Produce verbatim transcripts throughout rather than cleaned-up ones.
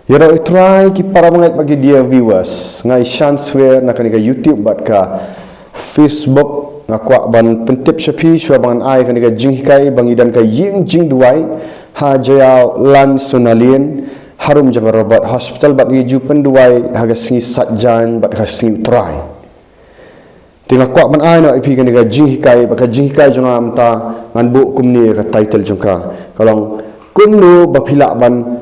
Ïaroh ïa U Trai ki para bangeit bad ki dear viewers. Nga i Shanswer na kane ka YouTube bad ka Facebook. Nga kwah ban pyntip sha phi shuwa ba ngan ai kane ka jinghikai ba ngi don ka ïing jingduwai ha Jaïaw Lansonalane, harum jong ka Robert Hospital, bad ngi ju pynduwai ha ka sngi Saitjaiñ bad ka sngi U Trai. Te nga kwah ban ai noh ïa phi kane ka jinghikai, bad ka jinghikai jong nga mynta ngan buh kumne ka title jong ka. Ka long kumno ba phi lah ban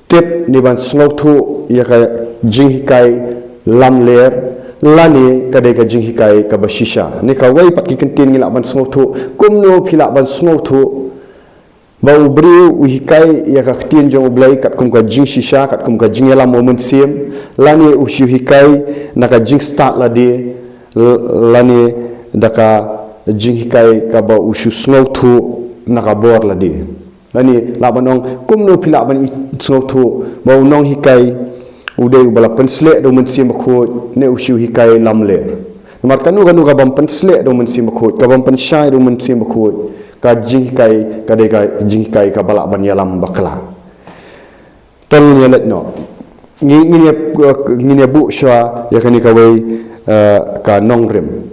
tip ne ban sngewthuh ïa ka jinghikai lamler, lane ka dei ka jinghikai kaba shisha. Ne kawei pat ki kyntien, ngi lah ban sngewthuh, kumno phi lah ban sngewthuh ba u briew u hikai ïa ka ktien jong U Blei katkum ka jingshisha, katkum ka jingïalam U Mynsiem, lane u shu hikai na ka jingstad lade, l-, lane da ka jinghikai kaba u shu sngewthuh na ka bor lade. Lane lah ban ong, kumno phi lah ban i sngewthuh ba u nonghikai u dei uba la pynsleh da U Mynsiem Bakhuid, ne u shu hikai lamler. Namar kano kano kabym pynsleh da U Mynsiem Bakhuid, kabym pynshai da U Mynsiem Bakhuid, ka jinghikai ka dei ka jinghikai kaba lah ban ïalam bakla. To ngin ïa leit noh. Ngi, ngin ïa, ngin ïa buh shuwa ïa kane kawei, eh, ka nongrim.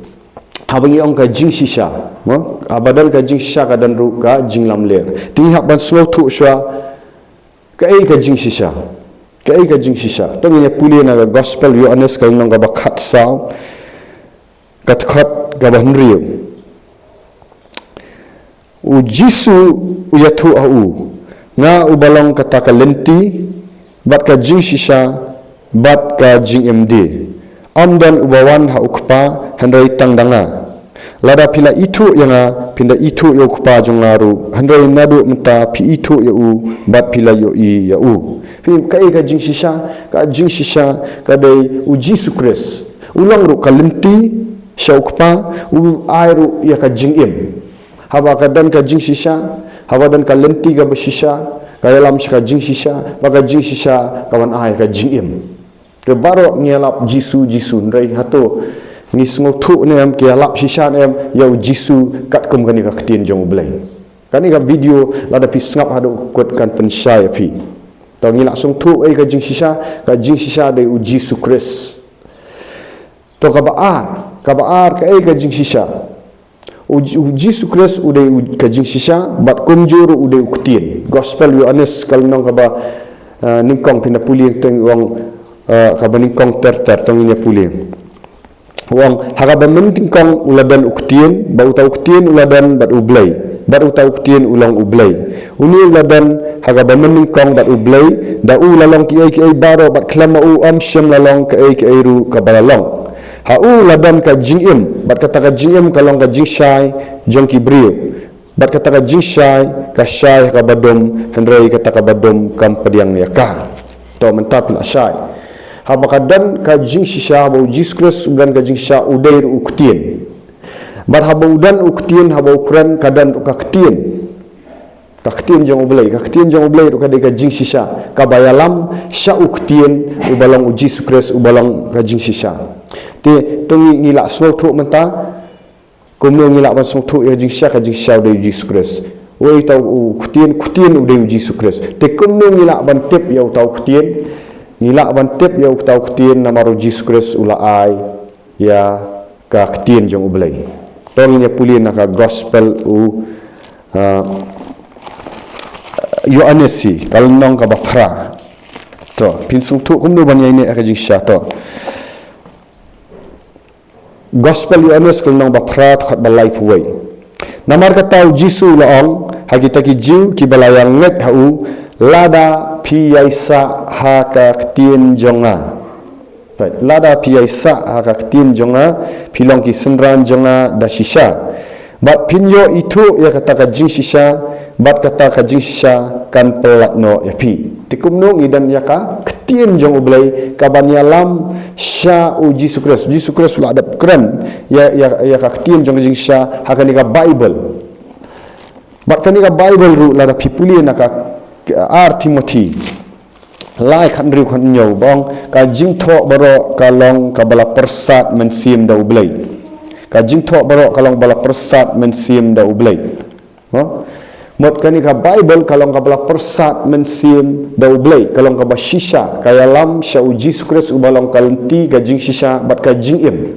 Haba ngi ong ka jingshisha, mo? Haba don ka jingshisha ka don ruh ka jinglamler. Te ngi hap ban sngewthuh shuwa kaei ka jingshisha. Kaei ka jingshisha. To ngin ïa pule na ka Gospel Ïoannis ka lynnong kaba khatsaw, ka dkhot kaba hynriew. U Jisu u ïathuh ha u, nga uba long kata ka lynti, bad ka jingshisha, bad ka jingim de. Ym don uba wan ha u Kpa hynrei tang da nga. Lada phi la ithuh ïa nga, phin da ithuh ïa u Kpa jong nga ruh, hynrei naduh mynta phi ithuh ïa u, bad phi la ïohi ïa u. Phi, kaei ka jingshisha, ka jingshisha ka dei U Jisu Khrist. U long ruh ka lynti sha u Kpa, u ai ruh ïa ka jingim. Haba ka don ka jingshisha, haba don ka lynti kaba shisha, ka ïalam sha ka jingshisha, bad ka jingshisha ka wan ai ka jingim. Te baroh ngi ïalap Jisu, Jisu, hynrei hato ngi sngewthuh ne em, ki ïalap shisha ne em ïa U Jisu katkum kane ka ktien jong U Blei? Kane ka video lada phi sngap haduh kut kan pynshai ïa phi. To ngi lah sngewthuh ei ka jingshisha, ka jingshisha dei U Jisu Khrist. To kaba ar, kaba ar kaei ka jingshisha? U, U Jisu Khrist u dei u, ka jingshisha, bad kumjuh ruh u dei u ktien. Gospel Ïoannis ka lynnong kaba, eh, nyngkong, phin da pule, teng u ong, eh, kaba nyngkong ter ter, to ngin ïa pule. U ong, ha kaba mynnyngkong u la don u Ktien, bad uta u Ktien u la don bad U Blei, bad uta u Ktien u long U Blei. Une u la don ha kaba mynnyngkong bad U Blei, da u la long kiei kiei baroh, bad khlem ma u ym shym la long kaei kaei ruh kaba la long. Ha u la don ka jingim, bad kata ka jingim ka long ka jingshai jong ki briew. Bad kata ka jingshai ka shai ha kaba dum, hynrei kata kaba dum kam pdiang ïa ka. To mynta phi la shai. Haba ka don ka jingshisha, haba U Jisu Khrist u don ka jingshisha, u dei ruh u Ktien. Bad haba u don u Ktien, haba u kren, ka don ruh ka Ktien. Ka Ktien jong U Blei, ka Ktien jong U Blei ruh ka dei ka jingshisha kaba ïalam sha u Ktien uba long U Jisu Khrist, uba long ka jingshisha. Te to ngi, ngi lah sngewthuh mynta, kumno ngi lah ban sngewthuh ïa ka jingshisha, ka jingshisha u dei U Jisu Khrist. Uei uta u Ktien? Ktien u dei U Jisu Khrist. Te kumno ngi lah ban tip ïa uta u Ktien? Ngi lah ban tip ïa uta u Ktien namar U Jisu Khrist u la ai ïa ka Ktien jong U Blei. To ngin ïa pule na ka Gospel u, ah, Ïoannis hi, ka lynnong kaba phra. To, phin sngewthuh kumno ban ïaineh ïa ka jingshisha, to. Gospel Ïoannis ka lynnong ba phra, dkhot ba laiphew wei. Namar kata U Jisu u la ong ha kita ki Jiw kiba la ïa ngeit ha u, lada phi ïaisah ha ka ktien jong nga. Right. Lada phi ïaisah ha ka ktien jong nga, phi long ki synran jong nga da shisha. Bad phin ïoh ithuh ïa kata ka jingshisha, bad kata ka jingshisha kan pyllait noh ïa phi. Te kumno ngi don ïa ka Ktien jong U Blei kaban ïalam sha U Jisu Khrist? U Jisu Khrist u la dep kren ïa, ïa, ïa ka ktien jong ka jingshisha ha kane ka Baibl. Bad kane ka Baibl ruh lada phi pule na ka, ka ar Timothi lai khathynriew khathynñiew ba ong, ka jingthoh baroh ka long kaba la pyrsad mynsiem da U Blei. Ka jingthoh baroh ka long ba la pyrsad mynsiem da U Blei. Mo? Mut kane ka Baibl ka long kaba la pyrsad mynsiem da U Blei, ka long kaba shisha, ka ïalam sha U Jisu Khrist uba long ka lynti, ka jingshisha bad ka jingim.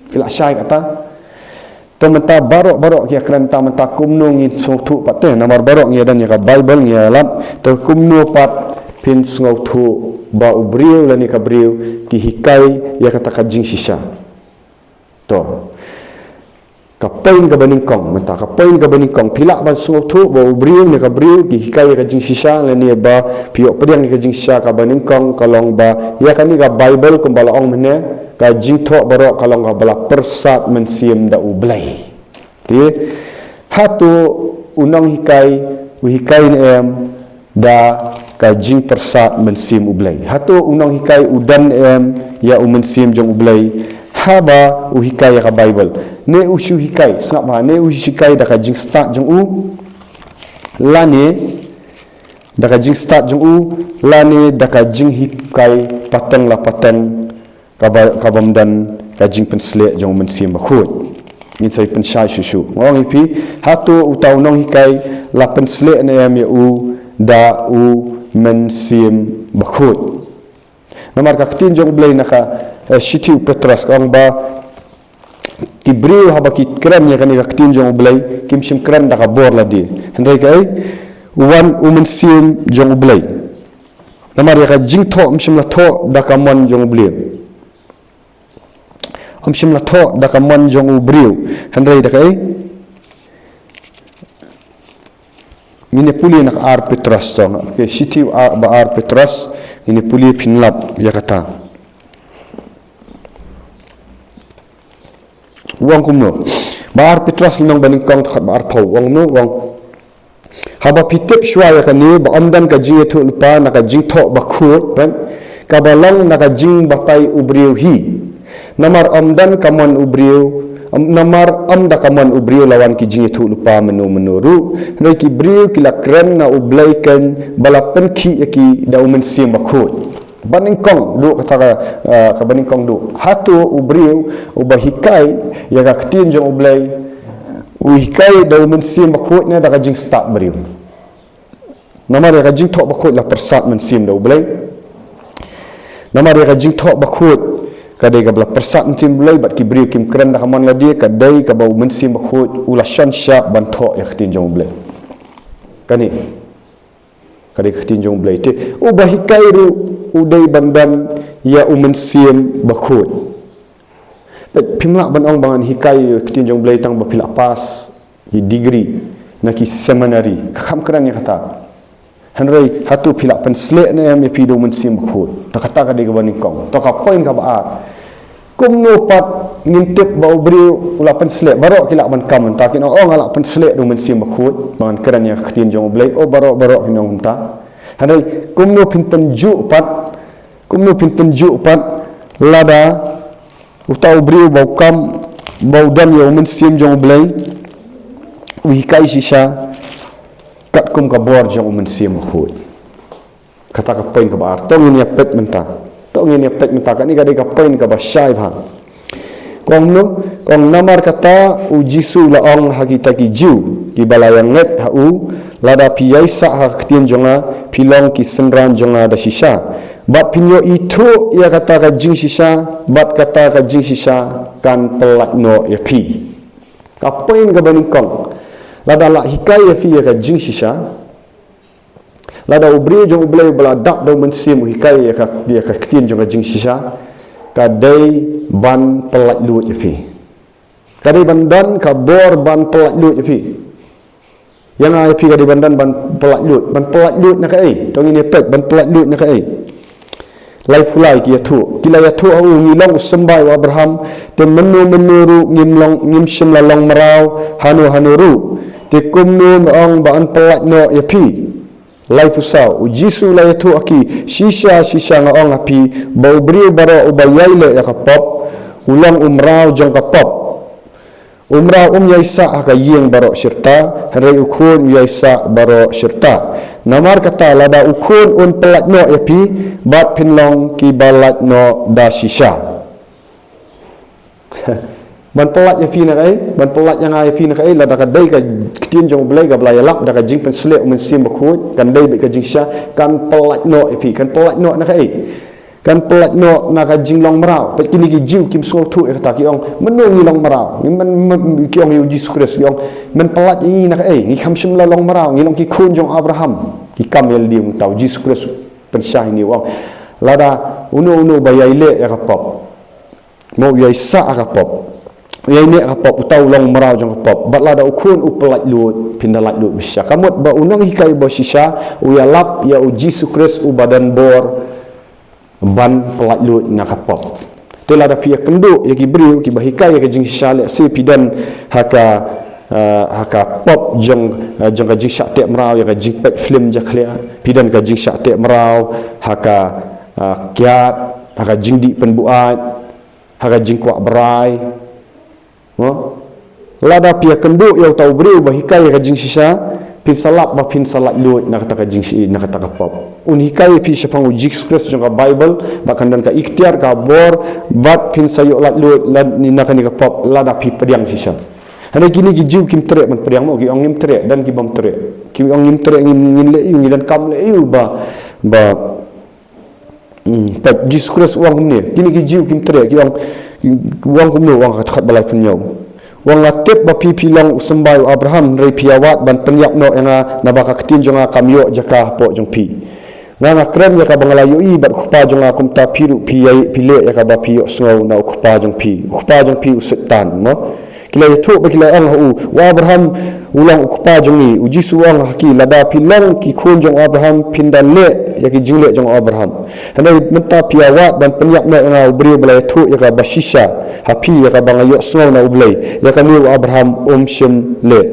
Phi la shai kata? To mynta baroh baroh ki ïakren mynta, mynta kumno ngin sngewthuh pat te, namar baroh ngi ïa don ïa ka Baibl ngi ïa lap, to kumno pat phin sngewthuh ba u briew lane ka briew ki hikai ïa kata ka jingshisha. To. Ka point kaba nyngkong, mynta ka point kaba nyngkong, phi lah ban sngewthuh ba u briew ne ka briew ki hikai ïa ka jingshisha, lane ba phi ïoh pdiang ïa ka jingshisha, kaba nyngkong ka long ba ïa kane ka Baibl kumba la ong mynne, ka jingthoh baroh ka long kaba la pyrsad mynsiem da U Blei. Te, hato u nonghikai u hikai ne em da ka jingpyrsad mynsiem U Blei? Hato u nonghikai u don em ïa u mynsiem jong U Blei haba u hikai ïa ka Baibl? Ne u shu hikai, sngap bha, ne u shu hikai da ka jingstad jong u, lane da ka jingstad jong u, lane da ka jinghikai pateng la pateng, kaba, kaba ym don ka jingpynsleh jong u Mynsiem Bakhuid. Ngin sa ïa pynshai shuh shuh. Nga ong ïa phi, hato uta u nonghikai la pynsleh ne em ïa u da u Mynsiem Bakhuid? Namar ka ktien jong U Blei na ka, eh, shithi u Petros ka ong ba ki briew haba ki kren ïa kane ka ktien jong U Blei, kim shym kren da ka bor lade. Hynrei kaei? Wan u Mynsiem jong U Blei. Namar ïa ka jingthoh ym shym la thoh da ka mon jong u briew. Ym shym la thoh da ka mon jong u briew. Hynrei da kaei? Ngin ïa pule na ka ar Petros to. Ka shithi ba ar Petros, ngin ïa pule phin lap ïa kata. U ong kumno? Ba ar Petros lynnong ba nyngkong dkhot ba arphew. U ong kumno? U ong, haba phi tip shuwa ïa kane ba ym don ka jingïathuhlypa na ka jingthoh bakhuid, peit, kaba long na ka jingbatai u briew hi. Namar ym don ka mon u briew, ym, namar ym da ka mon u briew la wan ki jingïathuhlypa mynno mynno ruh. Hynrei ki briew ki la kren na U Blei keiñ ba la pynkhih ïa ki da u Mynsiem Bakhuid. Ba nyngkong duh kata ka, eh, kaba nyngkong duh. Hato u briew uba hikai ïa ka ktien jong U Blei u hikai da u Mynsiem Bakhuid ne da ka jingstad briew? Namar ïa ka jingthoh bakhuid la pyrsad mynsiem da U Blei. Namar ïa ka jingthoh bakhuid ka dei kaba la pyrsad mynsiem U Blei, bad ki briew kim kren da ka mon lade, ka dei kaba u Mynsiem Bakhuid u la shon shap ban thoh ïa ka ktien jong U Blei. Kane ka dei ka ktien jong U Blei. Te uba hikai ruh u dei ban don ïa u Mynsiem Bakhuid. Peit, phim lah ban ong ba ngan hikai ïa ka ktien jong U Blei tang ba phi la pass ki degree na ki seminary. Ka kham kren ïa kata. Hynrei hato phi la pynsleh ne em ïa phi da u Mynsiem Bakhuid? To kata ka dei kaba nyngkong. To ka point kaba ar. Kumno pat ngin tip ba u briew u la pynsleh? Baroh ki lah ban kam mynta, kin ong, "Oh, nga la pynsleh da u Mynsiem Bakhuid ba ngan kren ïa ka ktien jong U Blei." Oh, baroh, baroh kin ong mynta. Hynrei kumno phin pynjuh pat? Kumno phin pynjuh pat lada uta u briew ba u kam, ba u don ïa u Mynsiem jong U Blei, u hikai shisha katkum ka bor jong u Mynsiem Bakhuid? Kata ka point kaba ar. To ngin ïa peit mynta. To ngin ïa peit mynta. Kane ka dei ka point kaba shai bha. Ka ong kumno? Ka ong, namar kata u Jisu u la ong ha kita ki Jiw kiba la ïa ngeit ha u, "Lada phi ïaisah ha ka ktien jong nga, phi long ki synran jong nga da shisha. Bad phin ïoh ithuh ïa kata ka jingshisha, bad kata ka jingshisha kan pyllait noh ïa phi." Ka point kaba nyngkong. Lada la hikai ïa phi ïa ka jingshisha, lada u briew jong U Blei ba la dap da u Mynsiem u hikai ïa ka, ïa ka ktien jong ka jingshisha, ka dei ban pyllait luid ïa phi. Ka dei ban don ka bor ban pyllait luid ïa phi. Ïa nga ïa phi ka dei ban don ban pyllait luid. Ban pyllait luid na kaei? To ngin ïa peit, ban pyllait luid na kaei? Laiphew lai ki ïathuh. Ki la ïathuh ha u, "Ngi long u symbai u Abraham, te mynno mynno ruh ngim long, ngim shym la long mraw hano hano ruh. Te kumno me ong ba yn pyllait noh ïa phi?" Laiphew saw. U Jisu u la ïathuh ha ki, "Shisha shisha nga ong ha phi, ba u briew baroh uba ïai leh ïa ka pop, u long u mraw jong ka pop. U mraw um ïaisah ha ka ïing baroh shirta, hynrei u khun u ïaisah baroh shirta. Namar kata, lada u khun un pyllait noh ïa phi, bad phin long kiba lait noh da shisha." Ban pyllait ïa phi na kaei, ban pyllait ïa nga ïa phi na kaei, lada ka dei ka ktien jong U Blei kaba la ïalap da ka jingpynshlur U Mynsiem Bakhuid, kan dei beit ka jingshisha, kan pyllait noh ïa phi, kan pyllait noh na kaei. Kan pyllait noh na ka jinglong mraw. Peit kine ki Jiw kim sngewthuh ïa kata, ki ong, mynno ngi long mraw? Ngi men, men, ki ong ïa U Jisu Khrist, ki ong, men pyllait ïa ngi na kaei? Ngi kham shym la long mraw, ngi long ki khun jong Abraham. Ki kam ïa lade, mynta U Jisu Khrist pynshai ïa ngi, u ong, lada uno uno ba ïai leh ïa ka pop, mo, ïai sah ïa ka pop, ïai neh ïa ka pop, uta u long mraw jong ka pop. Bad lada u khun u pyllait luid, phin da lait luid bashisha. Ka mut ba u nonghikai bashisha u ïalap ïa U Jisu Khrist uba don bor ban pyllait luid na ka pop. Te lada phi ïakynduh ïa ki briew kiba hikai ïa ka jingshisha, lehse phi don ha ka, eh, ha ka pop jong, eh, jong ka jingshah teh mraw, ïa ka jingpeit film jakhlia, phi don ka jingshah teh mraw ha ka, eh, kiad, ha ka jingdih pynbuaid, ha ka jingkwah brai. Mo? Lada phi ïakynduh ïa uta u briew ba hikai ïa ka jingshisha, phin sa lap ba phin sa lait luid na kata ka jingshi, na kata ka pop. Un hikai ïa phi shaphang U Jisu Khrist jong ka Baibl, ba kan don ka iktiar, ka bor, bad phin sa ïoh lait luid lad, na kane ka pop lada phi pdiang shisha. Hynrei kine ki Jiw kim treh ban pdiang, mo, ki ong ngim treh, don ki bym treh. Ki ong ngim treh, ngin, ngin leh aïu, ngi donkam leh aïu ba, ba Hmm, peit, Jisu Khrist u ong kumne, kine ki Jiw kim treh, ki ong, u ong kumne, u ong ha ka dkhot ba laiphew hynñiew. U ong, nga tip ba phi, phi long u symbai u Abraham, hynrei phi ïawad ban pynïap noh ïa nga, naba ka ktien jong nga kam ïoh jaka hapoh jong phi. Nga, nga kren ïa kaba nga la ïohi bad u kpa jong nga, kumta phi ruh phi ïa, phi leh ïa kaba phi ïohsngew na u kpa jong phi. U kpa jong phi u Soitan, mo? Ki la ïathuh bad ki la ong ha u, u Abraham u long u kpa jong ngi. U Jisu u ong ha ki, lada phi long ki khun jong u Abraham, phin da leh ïa ki jingleh jong u Abraham. Hynrei mynta phi ïawad ban pynïap noh ïa nga, u briew ba la ïathuh ïa kaba shisha ha phi, ïa kaba nga ïohsngew na U Blei, ïa kane u Abraham um shym leh.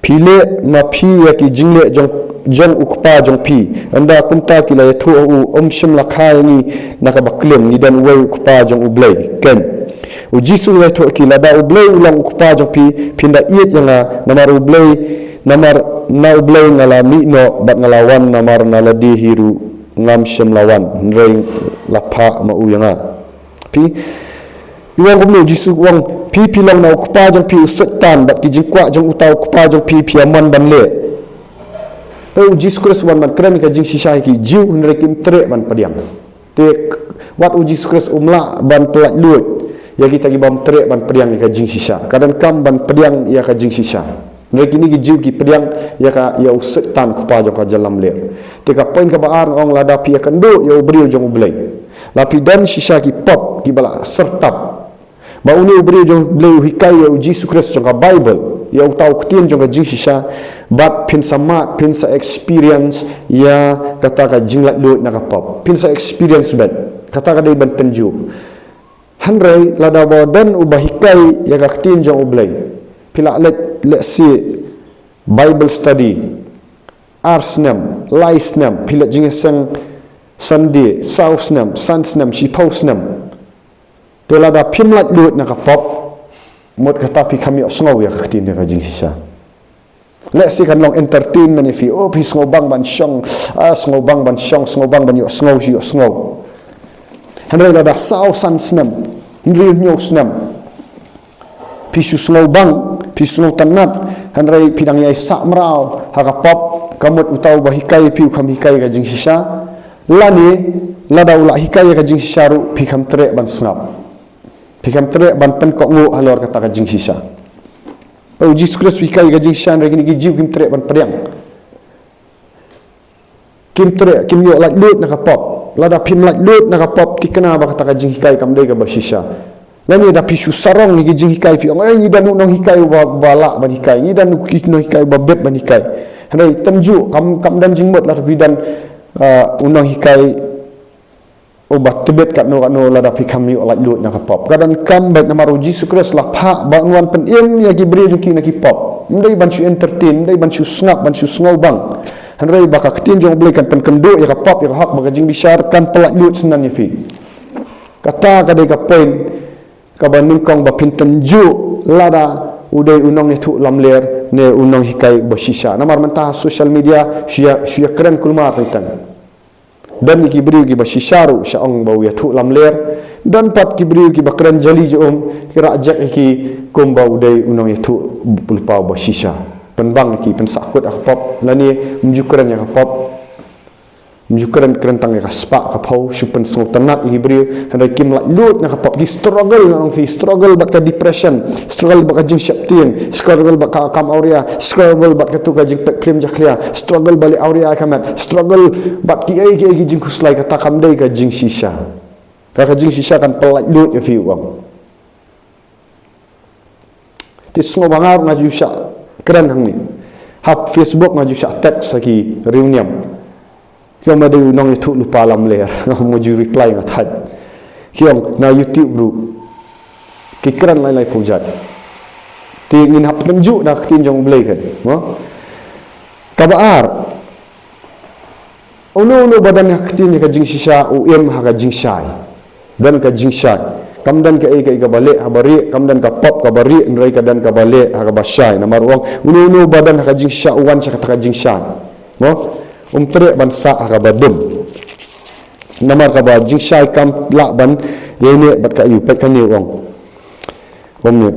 Phi leh ma phi ïa ki jingleh jong, jong u kpa jong phi. Ynda kumta ki la ïathuh ha u, um shym la kha ïa ngi na kaba klim, ngi don uwei u Kpa jong U Blei. Ken. U Jisu u la ïathuh ha ki, lada U Blei u long u Kpa jong phi, phin da ïeit ïa nga, namar U Blei, namar na U Blei nga la mih noh bad nga la wan, namar na lade hi ruh ngam shym la wan, hynrei la phah ma u ïa nga. Phi, u ong kumno, Jisu u ong, phi, phi long na u kpa jong phi u Soitan, bad ki jingkwah jong uta u kpa jong phi, phi ïa mon ban leh. Peit, u Jisu Khrist u wan ban kren ka jingshisha ha ki Jiw, hynrei kim treh ban pdiang. Te, wat u Jisu Khrist um lah ban pyllait luid ïa kita ki bym treh ban pdiang ïa ka jingshisha. Ka donkam ban pdiang ïa ka jingshisha. Hynrei kine ki Jiw ki pdiang ïa ka, ïa u Soitan, kpa jong ka jylla lamler. Te ka point kaba ar nga ong, lada phi ïakynduh ïa u briew jong U Blei, la phi don shisha ki pop kiba la syrtap. Ba une u briew jong U Blei u hikai ïa u Jisu Khrist jong ka Baibl, ïa uta u ktien jong ka jingshisha, bad phin sa mad, phin sa experience ïa kata ka jinglait luid na ka pop. Phin sa experience beit. Kata ka dei ban tynjuh. Hynrei lada ba don uba hikai ïa ka ktien jong U Blei, phi la leit, lehse, Bible study ar snem, lai snem, phi leit jingïaseng Sunday, saw snem, san snem, shiphew snem. Te lada phim lait luid na ka pop, mut kata phi kham ïohsngew ïa ka ktien jong ka jingshisha. Lehse kan long entertainment ïa phi, oh, phi sngewbang ban shong, ah, sngewbang ban shong, sngewbang ban ïohsngew shi ïohsngew. Hynrei lada saw san snem, hynriew hynñiew snem, phi shu sngewbang, phi sngewtynnat, hynrei phi dang ïai sah mraw ha ka pop, ka mut uta uba hikai ïa phi u kham hikai ka jingshisha. Lane, lada u la hikai ïa ka jingshisha ruh, phi kham treh ban sngap. Phi kham treh ban pynkohnguh halor kata ka jingshisha. Peit, u Jisu Khrist u hikai ka jingshisha, hynrei kine ki Jiw kim treh ban pdiang. Kim treh, kim ïoh lait luid na ka pop. Lada phim lait luid na ka pop, thikna ba kata ka jinghikai kam dei kaba shisha. Lane da phi shu sarong ïa ki jinghikai, phi ong, eh, ngi don u nonghikai uba, uba lah ban hikai, ngi don u ki nonghikai uba bit ban hikai. Hynrei tynjuh, kam, kam don jingmut lada phi don, ah, u nonghikai uba tbit katno katno, lada phi kham ïoh lait luid na ka pop. Ka donkam beit, namar u Jisu Khrist la phah ba un wan pynim ïa ki briew jong ki na ki pop. Ym dei ban shu entertain, ym dei ban shu sngap, ban shu sngewbang. Hynrei ba ka ktien jong U Blei kan pynkynduh ïa ka pop, ïa ka hok bad ka jingbishar, kan pyllait luid synran ïa phi. Kata ka dei ka point kaba nyngkong ba phin tynjuh lada u dei u nongïathuh lamler ne u nonghikai uba shisha. Namar mynta ha social media shu ïa, shu ïakren kulmar teng teng. Don ïa ki briew kiba shisha ruh sha ong ba u ïathuh lamler, Don pat ki briew kiba kren jali jong um, ki rah jek ïa ki kumba u dei u nongïathuhlypa uba shisha. Pynbang ïa ki, pynsahkut ïa ka pop, lane ym ju kren ïa ka pop. Ym ju kren, kren tang ïa ka spah ka phew, shu pynsngewtynnat ïa ki briew, hynrei kim laitluid na ka pop, ki struggle, nga ong ïa phi, struggle bad ka depression, struggle bad ka jingsheptieng, struggle bad ka kam awria, struggle bad katu ka jingpeit phlim jakhlia, struggle bad leh awria ïa ka met, struggle bad kiei kiei ki jingkhuslai, kata kam dei ka jingshisha. Ka, ka jingshisha kan pyllaitluid ïa phi, u ong. Te sngewbha nga ruh nga ju shah kren hangne. Ha Facebook nga ju shah text ha ki riewniam. Ki ong me dei u nongïathuhlypa lamler. Nga ju reply nga thait. Ki ong na YouTube ruh ki kren lai lai phew jait. Te ngin hap pynjuh da ka ktien jong U Blei kan. Mo? Kaba ar. Uno uno ba don ha ka ktien ka jingshisha u im ha ka jingshai. Don ka jingshai. Kam don kaei kaei kaba leh ha ba rieh, kam don ka pop kaba rieh, hynrei ka don kaba leh ha kaba shai. Namar u ong, uno uno ba don ha ka jingshisha u wan sha kata ka jingshai. Mo? Um treh ban sah ha kaba dum. Namar kaba jingshai kam lah ban ïaineh bad ka aïu, peit kane u ong. Um ne.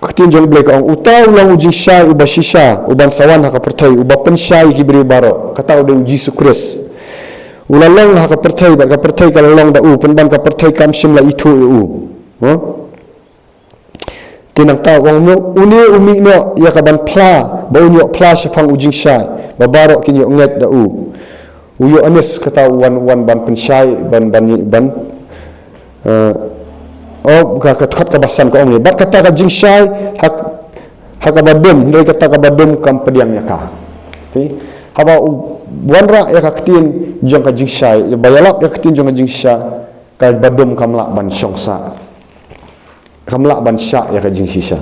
Ka ktien jong U Blei ka ong, uta u long u jingshai uba shisha, uban sa wan ha ka pyrthei, uba pynshai ïa ki briew baroh. Kata u dei U Jisu Khrist. U la long ha ka pyrthei, bad ka pyrthei ka la long da u, pynban ka pyrthei kam shym la ithuh ïa u. Mo? Te nangta u ong mo, une u mih noh ïa ka ban phla, ba un ïoh phla shaphang u jingshai, ba baroh kin ïoh ngeit da u. U Ïoannis kata u wan, wan ban pynshai, ban, ban, ban, eh, oh, ka, ka dkhot kaba san ka ong ne. Bad kata ka jingshai, ha, ha kaba dum, hynrei kata kaba dum kam pdiang ïa ka. Okay? Haba u wanrah ïa ka ktien jong ka jingshai, ba ïalap ïa ka ktien jong ka jingshisha, kaba dum kam lah ban shong sah. Kam lah ban shah ïa ka jingshisha.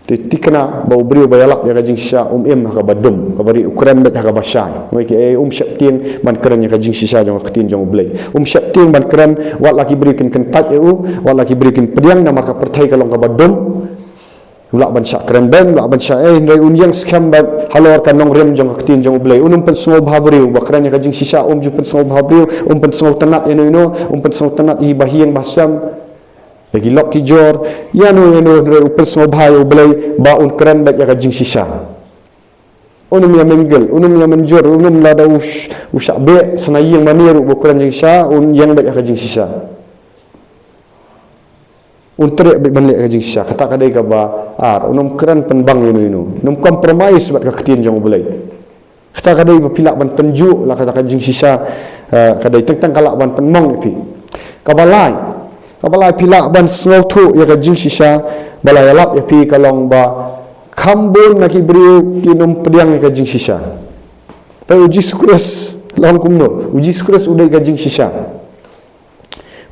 Te thikna ba u briew ba ïalap ïa ka jingshisha um im ha kaba dum, kaba rieh, u kren beit ha kaba shai. Mo, ki, eh, um sheptieng ban kren ïa ka jingshisha jong ka ktien jong U Blei. Um sheptieng ban kren, wat la ki briew kin kyntait ïa u, wat la ki briew kin pdiang, namar ka pyrthei ka long kaba dum. U lah ban shah kren beiñ, u lah ban shah, eh, hynrei un ïeng skhem beit halor ka nongrim jong ka ktien jong U Blei. Un um pynsngewbha briew ba kren ïa ka jingshisha, um ju pynsngewbha briew, um pynsngewtynnat ïano ïano, um pynsngewtynnat ïa ki bahaïing bahasem, ïa ki lok ki jor, ïano ïano, hynrei u pynsngewbha ïa U Blei ba un kren beit ïa ka jingshisha. Un um ïa mingle, un um ïa mynjur, un um, lada u sh-, u shah beh sna ïing mane ruh ba u kren jingshisha, un ïeng beit ïa ka jingshisha. Un treh beit ban leh ka jingshisha, kata ka dei kaba ar, un um kren pynbang ïano ïano, un um compromise bad ka ktien jong U Blei. Kata ka dei ba phi lah ban pynjuh, la kata ka jingshisha, eh, ka dei teng teng ka lah ban pynmong ïa phi. Kaba lai, kaba lai phi lah ban sngewthuh ïa ka jingshisha, ba la ïalap ïa phi ka long ba kham bun na ki briew kin ym pdiang ïa ka jingshisha. Peit U Jisu Khrist, long kumno, U Jisu Khrist u dei ka jingshisha.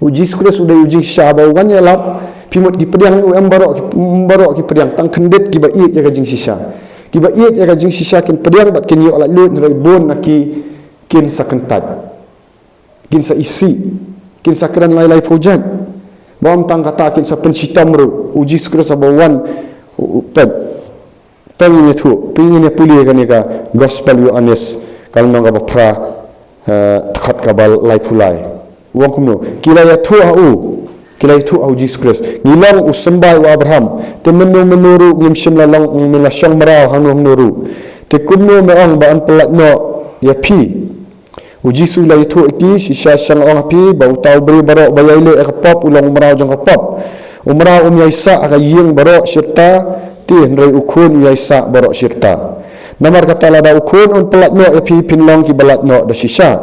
U Jisu Khrist u dei u jingshisha, haba u wan ïalap, phi mut ki pdiang ïa u, em baroh ki, em baroh ki pdiang, tang khyndiat kiba ïeit ïa ka jingshisha. Kiba ïeit ïa ka jingshisha kin pdiang bad kin ïoh laitluid, hynrei bun na ki kin sa kyntait. Kin sa isih. Kin sa kren lai lai phew jait. Ba ym tang kata, kin sa pynshitom ruh. U Jisu Khrist haba u wan, u, u, peit. Peit, ngin ïathuh, peit, ngin ïa pule kane ka Gospel Ïoannis, ka lynnong kaba phra, eh, dkhot kaba laiphew lai. U ong kumno, ki la ïathuh ha u, ki la ïathuh ha U Jisu Khrist, ngi long u symbai u Abraham, te mynno mynno ruh ngim shym la long, ngim la shong mraw hangno hangno ruh. Te kumno me ong ba yn pyllait noh ïa phi? U Jisu u la ïathuh ïa ki, shisha shisha nga ong ha phi, ba uta u briew baroh ba ïai leh ïa ka pop u long u mraw jong ka pop. U mraw um ïai sah ha ka ïing baroh shirta, te hynrei u khun u ïai sah baroh shirta. Namar kata, lada u khun un pyllait noh ïa phi, phin long kiba lait noh da shisha.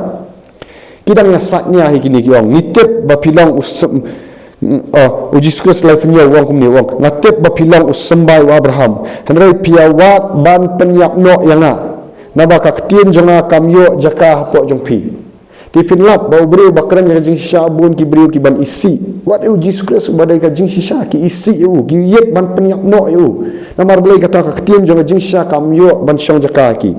Ki dang ïa sait nia hi kine, ki ong, ngi tip ba phi long u sym-, oh, U Jisu Khrist lai pynïaw u ong kumne, u ong, nga tip ba phi long u symbai u Abraham, hynrei phi ïa wad ban pynïap noh ïa nga. Naba ka ktien jong nga kam ïoh jaka hapoh jong phi. Te phin lap ba u briew ba kren ïa ka jingshisha, bun ki briew kiban isih. Wat ïa U Jisu Khrist uba dei ka jingshisha, ki isih ïa u, ki ïeit ban pynïap noh ïa u. Namar balei? Kata ka ktien jong ka jingshisha kam ïoh ban shong jaka ha ki.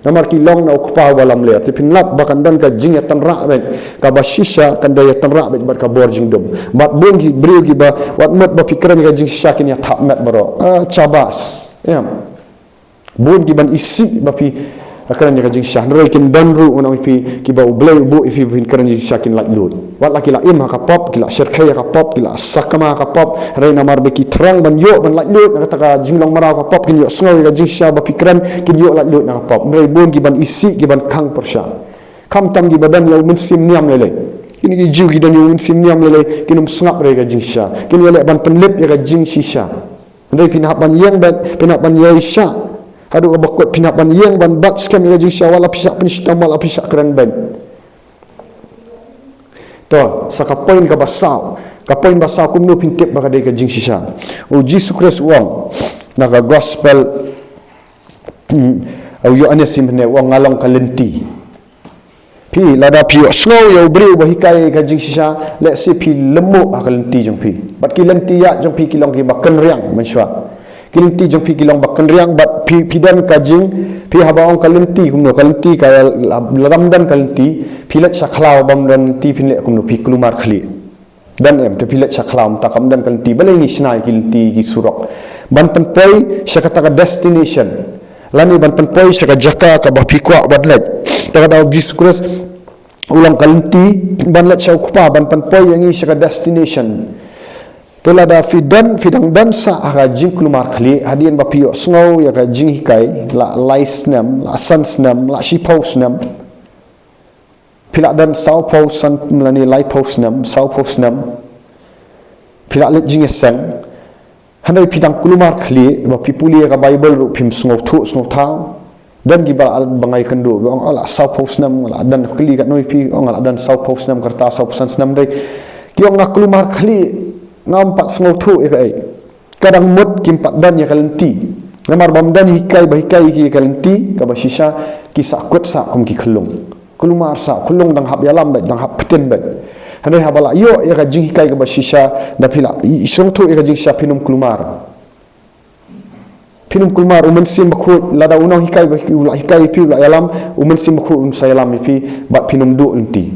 Namar ki long na U Kpa uba lamler. Te phin lap ba kan don ka jingïatynrah beit, kaba shisha kan da ïatynrah beit bad ka bor jingdum. Bad bun ki briew kiba wat mut ba phi kren ïa ka jingshisha kin ïa thap met baroh. Ah, shabas. Em. Bun kiban isih ba phi, Ba kren ïa ka jingshisha, hynrei kin don ruh, ngan ong ïa phi, kiba U Blei u buh ïa phi ba phin kren jingshisha kin laitluid. Wat la ki la im ha ka pop, ki la shyrkhei ha ka pop, ki la sakma ha ka pop, hynrei namar ba ki thrang ban ïoh ban laitluid na kata ka jinglong mraw ka pop, kin ïohsngew ïa ka jingshisha ba phi kren, kin ïoh laitluid na ka pop. Hynrei bun ki ban isih, ki ban khang pyrshah. Khamtam kiba don ïa u mynsiem niam lei lei. Kine ki Jiw ki don ïa u mynsiem niam lei lei, kin ym sngap re ïa ka jingshisha. Kin ïaleh ban pynlip ïa ka jingshisha. Hynrei phin hap ban ïeng bad, phin hap ban ïaishah. Haduh kaba kut phin hap ban ïeng ban bat skhem ïa ka jingshisha, wat la phi shah pynshitom, wat la phi shah kren beiñ. To, sa ka point kaba saw. Ka point ba saw, kumno phin tip ba ka dei ka jingshisha. U Jisu Khrist u ong na ka gospel, hmm, u Ïoannis, hynne u ong, nga long ka lynti. Phi, lada phi ïohsngew ïa u briew ba hikai ka jingshisha, lehse phi lyngngoh ha ka lynti jong phi. Bad ki lynti ïa jong phi ki long kiba kynriang mynshuwa. Ki lynti jong phi ki long ba kynriang, bad phi, phi don ka jing, phi haba ong ka lynti, kumno ka lynti, ka la, la, lada ym don ka lynti, phi leit sha khlaw bym don lynti, phin leh kumno, phi kulmar khlieh. Don em, te phi leit sha khlaw, mynta kam don ka lynti, balei ngi shna ïa ki lynti ki surok? Ban pynpoi sha kata ka destination. Lane ban pynpoi sha ka jaka kaba phi kwah ban leit. Te ka daw Jisu Khrist u long ka lynti ban leit sha u Kpa, ban pynpoi ïa ngi sha ka destination. Te lada phi don, phi dang don sah ha ka jingkulmar khlieh, hadien ba phi ïohsngew ïa ka jinghikai, la lai snem, la san snem, la shiphew snem. Phi la don sawphew san, lane laiphew snem, sawphew snem. Phi la leit jingïaseng. Hynrei phi dang kulmar khlieh, ba phi pule ka Baibl ruh phim sngewthuh sngewthaw. Don kiba la, ba nga ïakynduh, ba ong, "Oh, la sawphew snem, la don," kylli katno ïa phi, ong, "La don sawphew snem, ka rta sawphew san snem." Hynrei ki ong, "Nga kulmar khlieh, ngam pat sngewthuh ïa kaei." Ka dang mut kim pat don ïa ka lynti. Namar bym don hikai ba hikai ïa ki ïa ka lynti kaba shisha, ki sah kut sah kum ki khyllung. Kulmar sah, khyllung dang hap ïalam beit, dang hap pyntin beit. Hynrei haba la ïoh ïa ka jinghikai kaba shisha, da phi la i, i sngewthuh ïa ka jingshisha, phin ym kulmar. Phin ym kulmar, u Mynsiem Bakhuid, lada u nonghikai ba u la hikai ïa phi, u la ïalam, u Mynsiem Bakhuid un sa ïalam ïa phi, bad phin ym duh lynti.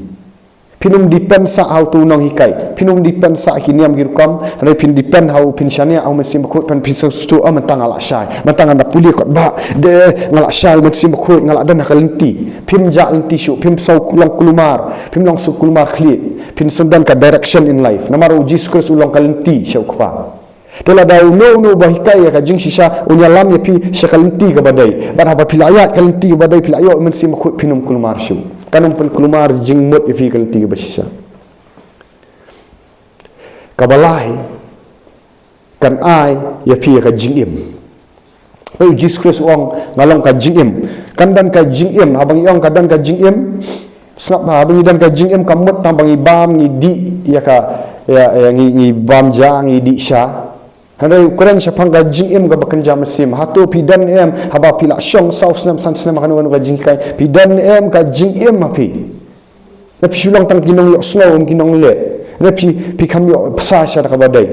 Phin ym depend sah ha uto u nonghikai. Phin ym depend sah ha ki niam ki rukom. Hynrei phin depend ha u, phin shaniah ha u Mynsiem Bakhuid, phin, phin sngewthuh, "Ah, mynta nga la shai. Mynta nga da pule kot ba, de, nga la shai, u Mynsiem Bakhuid, nga la don ha ka lynti." Phim jah lynti shuh, phim sngew long kulmar, phim long sngew kulmar khlieh. Phin sngew don ka direction in life. Namar u Jisu Khrist u long ka lynti sha u Kpa. Te lada uno uno ba hikai ïa ka jingshisha un ïalam ïa phi sha ka lynti kaba dei. Bad haba phi la ïaid ka lynti kaba dei, phi la ïoh u Mynsiem Bakhuid, phin ym kulmar shuh. Kan ym pynkulmar jingmut ïa phi ka lynti kaba shisha. Kaba lai, kan ai ïa phi ïa ka jingim. Hynrei u Jisu Khrist u ong, "Nga long ka jingim." Kan don ka jingim, haba ngi ong ka don ka jingim, sngap ha, haba ngi don ka jingim kam mut tang ba ngi bam, ngi dih ïa ka, ïa, ïa, ngi, ngi bam ja, ngi dih sha. Hynrei u kren shaphang ka jingim kaba kynja mynsiem. Hato phi don em, haba phi la shong saw snem, san snem ha kano kano ka jinghikai, phi don em ka jingim ha phi? Ne phi shu long tang ki nongïohsngew, ki nongleh. Ne phi, phi kham ïoh bsa sha kaba dei.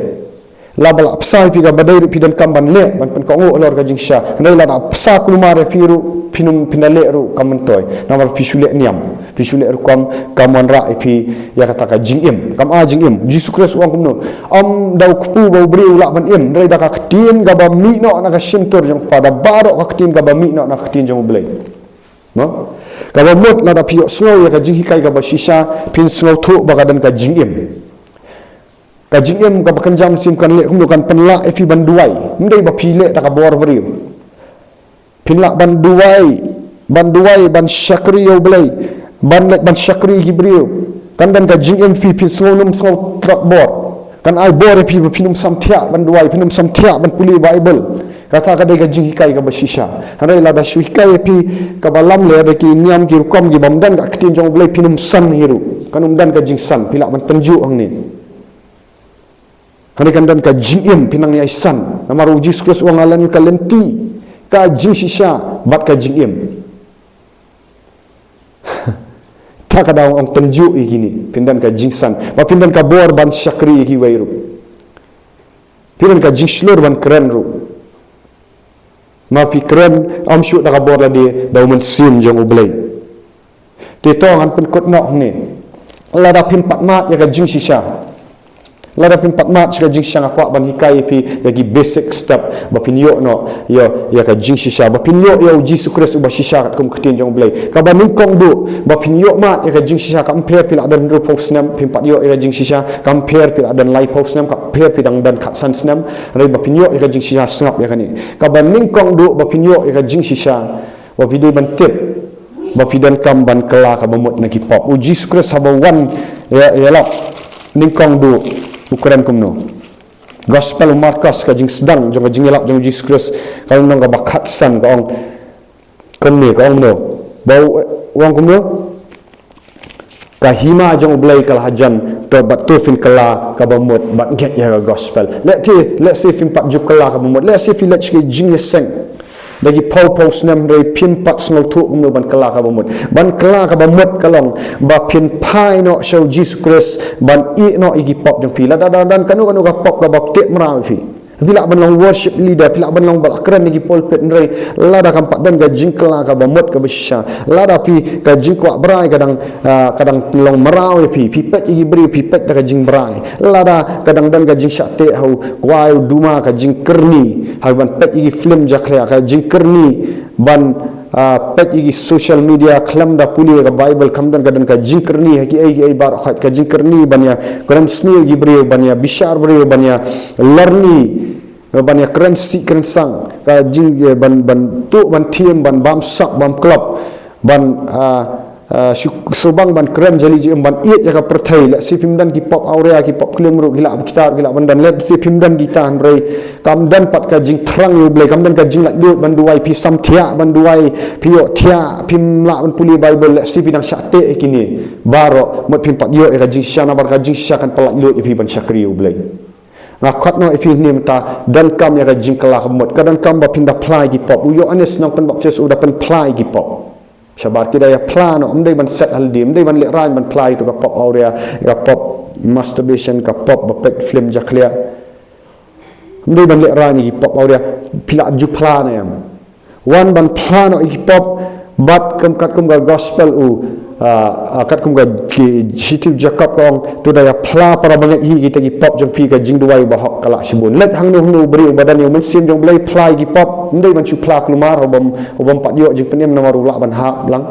Lada la bsa ïa phi kaba dei ruh phi donkam ban leh, ban pynkohnguh halor ka jingshisha. Hynrei lada bsa kulmar ïa phi ruh, phin ym, phin da leh ruh kam myntoi. Namar phi shu leh niam, phi shu leh rukom kam wanrah ïa phi ïa kata ka jingim. Kam ai jingim. Jisu Khrist u ong kumno? Ym da u kpu ba u briew u lah ban im, hynrei da ka ktien kaba mih noh na ka shyntur jong u Kpa, da baroh ka ktien kaba mih noh na ka ktien jong U Blei. Mo? Kaba mut lada phi ïohsngew ïa ka jinghikai kaba shisha, phin sngewthuh ba ka don ka jingim. Ka jingim kaba kynja mynsiem kan leh kumno? Kan pynlah ïa phi ban duwai. Ym dei ba phi leh da ka bor briew. Phin lah ban duwai, ban duwai, ban shakri ïa U Blei, ban leit ban shakri ïa ki briew. Kan don ka jingim ïa phi, phin sngew nym sngew tlot bor. Kan ai bor ïa phi ba phin ym sam thiah ban duwai, phin ym sam thiah ban pule Baibl. Kata ka dei ka jinghikai kaba shisha. Hynrei lada shu hikai ïa phi kaba lamler da ki niam ki rukom kibym don ka ktien jong U Blei, phin ym san hi ruh. Kan ym don ka jingsan, phi lah ban tynjuh hangne. Hynrei kan don ka jingim, phin nang ïai san. Namar u Jisu Khrist u ong, "Nga long ka lynti, ka jingshisha bad ka jingim." Ta ka daw ong tynjuh ïa kine, phin don ka jingsan. Ba phin don ka bor ban shakri ïa kiwei ruh. Phin don ka jingshlur ban kren ruh. Ma phi kren, ym shuh da ka bor lade, da u Mynsiem jong U Blei. Te to ngan pynkut noh hangne. Lada phim pat mad ïa ka jingshisha, Lada phin pat mad sha ka jingshisha, nga kwah ban hikai ïa phi ïa ki basic step ba phin ïoh noh ïa, ïa ka jingshisha, ba phin ïoh ïa u Jisu Khrist uba shisha katkum ka ktien jong U Blei. Kaba nyngkong duh ba phin ïoh mad ïa ka jingshisha, kam pher phi la don hynriewphew snem phin pat ïoh ïa ka jingshisha, kam pher phi la don laiphew snem, kam pher phi dang don khatsan snem, hynrei ba phin ïoh ïa ka jingshisha, sngap ïa kane. Kaba nyngkong duh ba phin ïoh ïa ka jingshisha, ba phi dei ban tip ba phi donkam ban kylla kaba mut na ki pop. U Jisu Khrist haba wan ïa, ïalap, nyngkong duh u kren kumno? Gospel u Markos, ka jingsdang jong ka jingïalap jong u Jisu Khrist, ka lynnong kaba khatsan, ka ong kumne, ka ong kumno? Ba u, u ong kumno? Ka hima jong U Blei ka la hajan, to bad to phin kylla kaba mut bad ngeit ïa ka gospel. Lehse, lehse phim pat ju kylla kaba mut, lehse phi leit sha ki jingïaseng da ki phew phew snem, hynrei phim pat sngewthuh kumno ban kylla kaba mut. Ban kylla kaba mut ka long ba phin phai noh sha u Jisu Khrist ban ïeh noh ïa ki pop jong phi. Lada don kano kano ka pop kaba teh mraw ïa phi, phi lah ban long worship leader, phi lah ban long ba la kren na ki pulpit, hynrei lada kam pat don ka jingkylla kaba mut kaba shisha, lada phi, ka jingkwah brai ka dang, ah, ka dang long mraw ïa phi, phi peit ïa ki briew, phi peit da ka jingbrai, lada ka dang don ka jingshah teh ha u kwai u duma, ka jingkyrni ha ban peit ïa ki film jakhlia, ka jingkyrni ban, ah, peit ïa ki social media khlem da pule ka Bible, kam don, ka don ka jingkyrni ha kiei kiei baroh, ka jingkyrni ban ïa kren sniew ïa ki briew, ban ïa bishar briew, ban ïa lorni, ban ïa kren sih kren sang, ka jing, eh, ban, ban tuh ban thiem, ban bam sak bam klop, ban, ah, ah, shu, shu bang ban kren jali jingim, ban ïeit ïa ka pyrthei. Lehse phim don ki pop awria, ki pop klim ruh ki lah, kita ruh ki lah ban don. Lehse phim don kita, hynrei kam don pat ka jingthrang ïa U Blei, kam don ka jinglaitluid ban duwai, phi sam thiah ban duwai, phi ïohthiah, phim lah ban pule Bible, lehse phi dang shah teh ïa kine baroh, mut phim pat ïoh ïa ka jingshisha, namar ka jingshisha kan pynlaitluid ïa phi ban shakri ïa U Blei. Nga khot noh ïa phi mynta, donkam ïa ka jingkylla kaba mut. Ka donkam ba phin da phla ïa ki pop. U Ïoannis Nongpynbaptis u da pynphla ïa ki pop. Shabar ki da ïa phla noh, ym dei ban set ha lade, ym dei ban lehraiñ ban phla ïa tu ka pop awria, ïa ka pop masturbation, ka pop ba peit film jakhlia. Ym dei ban lehraiñ ïa ki pop awria, phi lah ju phla ne em? Wan ban phla noh ïa ki pop, bad kum, katkum ka gospel u, ah, ah, katkum ka ki shithi u Jakob ka ong, to da ïa phla para bangeit hi kita ki pop jong phi, ka jingduwai bahok ka lah shibun. Leit hangno hangno u briew ba don ïa u Mynsiem jong U Blei, phla ïa ki pop, ym dei ban shu phla kulmar, u bym, u bym pat ïoh jingpynim namar u lah ban hap lang.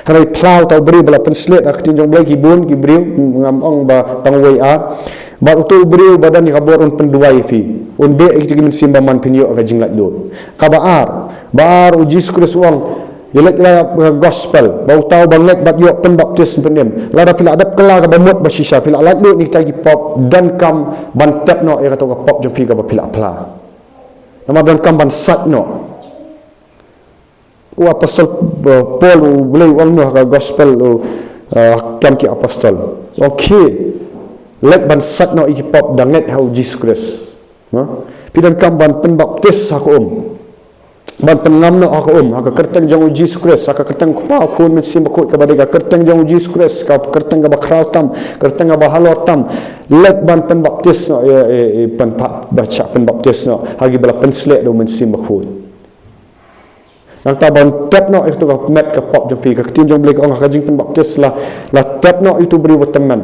Hynrei phla uta u briew ba la pynshlur ha ka ktien jong U Blei, ki bun ki briew, ngam ong ba tang uwei ar. Bad uta u briew ba don ïa ka bor un pynduwai ïa phi, un beh ïa kita ki mynsiem ba man phin ïoh ka jinglaitluid. Kaba ar, ba ar, u Jisu Khrist u ong, ïa leit ïa la ka gospel, ba uta uba ngeit bad ïoh pynbaptis un pynim. Lada phi la dep kylla kaba mut ba shisha, phi la laitluid na kita ki pop, donkam ban tep noh ïa kata ka pop jong phi kaba phi la phla. Namar donkam ban sait noh. U apostol, uh, Paul, U Blei u ong noh ha ka gospel u, uh, Kam ki Apostol, u ong khie, leit ban sait noh ïa ki pop da ngeit ha u Jisu Khrist. Ha? Phi donkam ban pynbaptis ha ka um, ban pynngam noh ha ka um, ha ka kyrteng jong u Jisu Khrist, ha ka kyrteng u Kpa, u Khun, Mynsiem Bakhuid, kaba dei ka kyrteng jong u Jisu Khrist, ka kyrteng kaba khraw tam, kyrteng kaba halor tam. Leit ban pynbaptis noh, eh, eh, eh, pyn-, ba shah pynbaptis noh ha kiba la pynshlur da u Mynsiem Bakhuid. Nangta ban tep noh ïa katu ka met ka pop jong phi. Ka ktien jong U Blei ka ong ha ka jingpynbaptis la, la tep noh ïa utu u briew ba tymmen,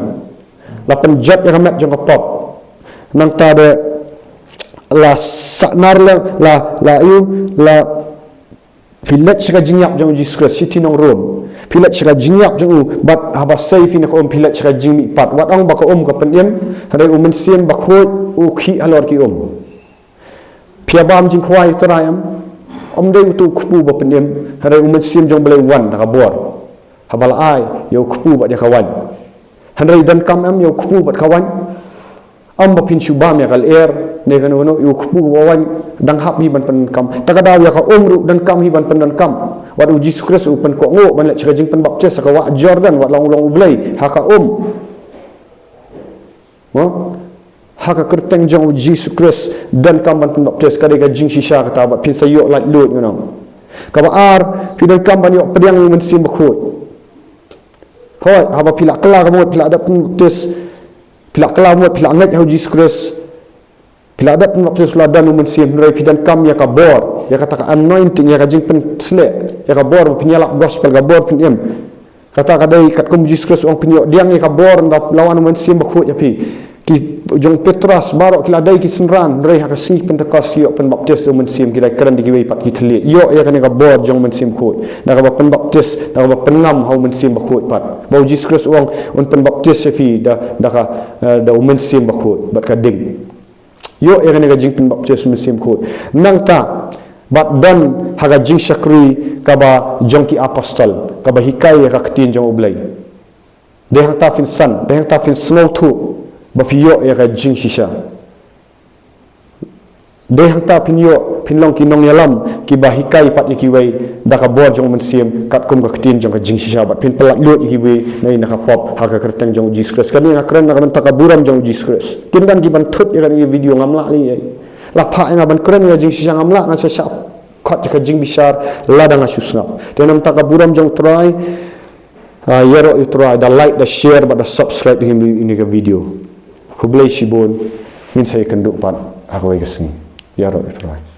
la pynjot ïa ka met jong ka pop. Nangta de la sahnar la, la, la ïa u, la, phi leit sha ka jingïap jong u Jisu Khrist, shithi nong Rom. Phi leit sha ka jingïap jong u, bad haba sei phi na ka um phi leit sha ka jingmihpat. Wat ong ba ka um ka pynim, hynrei u Mynsiem Bakhuid u khih halor ki um. Phi ïa bam jingkhwai ïa u Trai em? Ym dei utu u kpu ba pynim, hynrei u Mynsiem jong U Blei u wan da ka bor. Haba la ai ïa u kpu bad ïa ka waiñ. Hynrei donkam em ïa u kpu bad ka waiñ? Ym ba phin shu bam ïa ka lyer ne kano kano, ïa u kpu bad ka waiñ dang hap hi ban pyndonkam. Ta ka daw ïa ka um ruh donkam hi ban pyndonkam. Wat u Jisu Khrist u pynkohnguh ban leit sha ka jingpynbaptis ha ka wah Jordan, wat la u long U Blei ha ka um. Mo? Ha ka kyrteng jong u Jisu Khrist donkam ban pynbaptis, ka dei ka jingshisha kata, bad phin sa ïoh laitluid, ngan ong. Kaba ar, phi donkam ban ïoh pdiang ïa u Mynsiem Bakhuid. Hooid, haba phi la kylla ka mut, phi la dep pynbaptis, phi la kylla ka mut, phi la ngeit ha u Jisu Khrist, phi la dep pynbaptis, la don u Mynsiem, hynrei phi donkam ïa ka bor, ïa kata ka anointing, ïa ka jingpynshlur, ïa ka bor ba phin ïalap gospel, ka bor pynim. Kata ka dei katkum u Jisu Khrist u ong, phin ïoh pdiang ïa ka bor ynda la wan u Mynsiem Bakhuid ha phi. ki jong Petros baroh ki la dei ki synran, hynrei ha ka sngi Pentekost ki ïoh pynbaptis da u Mynsiem, ki la kren da kiwei pat ki thylliej. Ïoh ïa kane ka bor jong u Mynsiem Bakhuid, da kaba pynbaptis, da kaba pynngam ha u Mynsiem Bakhuid pat. Ba u Jisu Khrist u ong, un pynbaptis ïa phi da, da ka, eh, da u Mynsiem Bakhuid bad ka ding. Ïoh ïa kane ka jingpynbaptis u Mynsiem Bakhuid. Nangta bad don ha ka jingshakri kaba jong ki apostol, kaba hikai ïa ka ktien jong U Blei. Dei hangta phin san, dei hangta phin sngewthuh ba phi ïoh ïa ka jingshisha. Dei hangta phin ïoh, phin long ki nongïalam kiba hikai pat ïa kiwei da ka bor jong u Mynsiem, katkum ka ktien jong ka jingshisha, bad phin pyllait luid ïa kiwei na, na ka pop ha ka kyrteng jong u Jisu Khrist. Kane nga kren na ka bynta ka burom jong u Jisu Khrist. Kin don kiban thut ïa kane ka video, ngam lah lei ei. La phah ïa nga ban kren ïa ka jingshisha, ngam lah, nga sa shah khot ïa ka jingbishar lada nga shu sngap. Te namar ka burom jong u Trai, ah, ïaroh ïa u Trai da like, da share bad da subscribe ïa kane ka video. Khublei shibun. Ngin sa ïakynduh pat ha kawei ka sngi. Ïaroh ïa u Trai.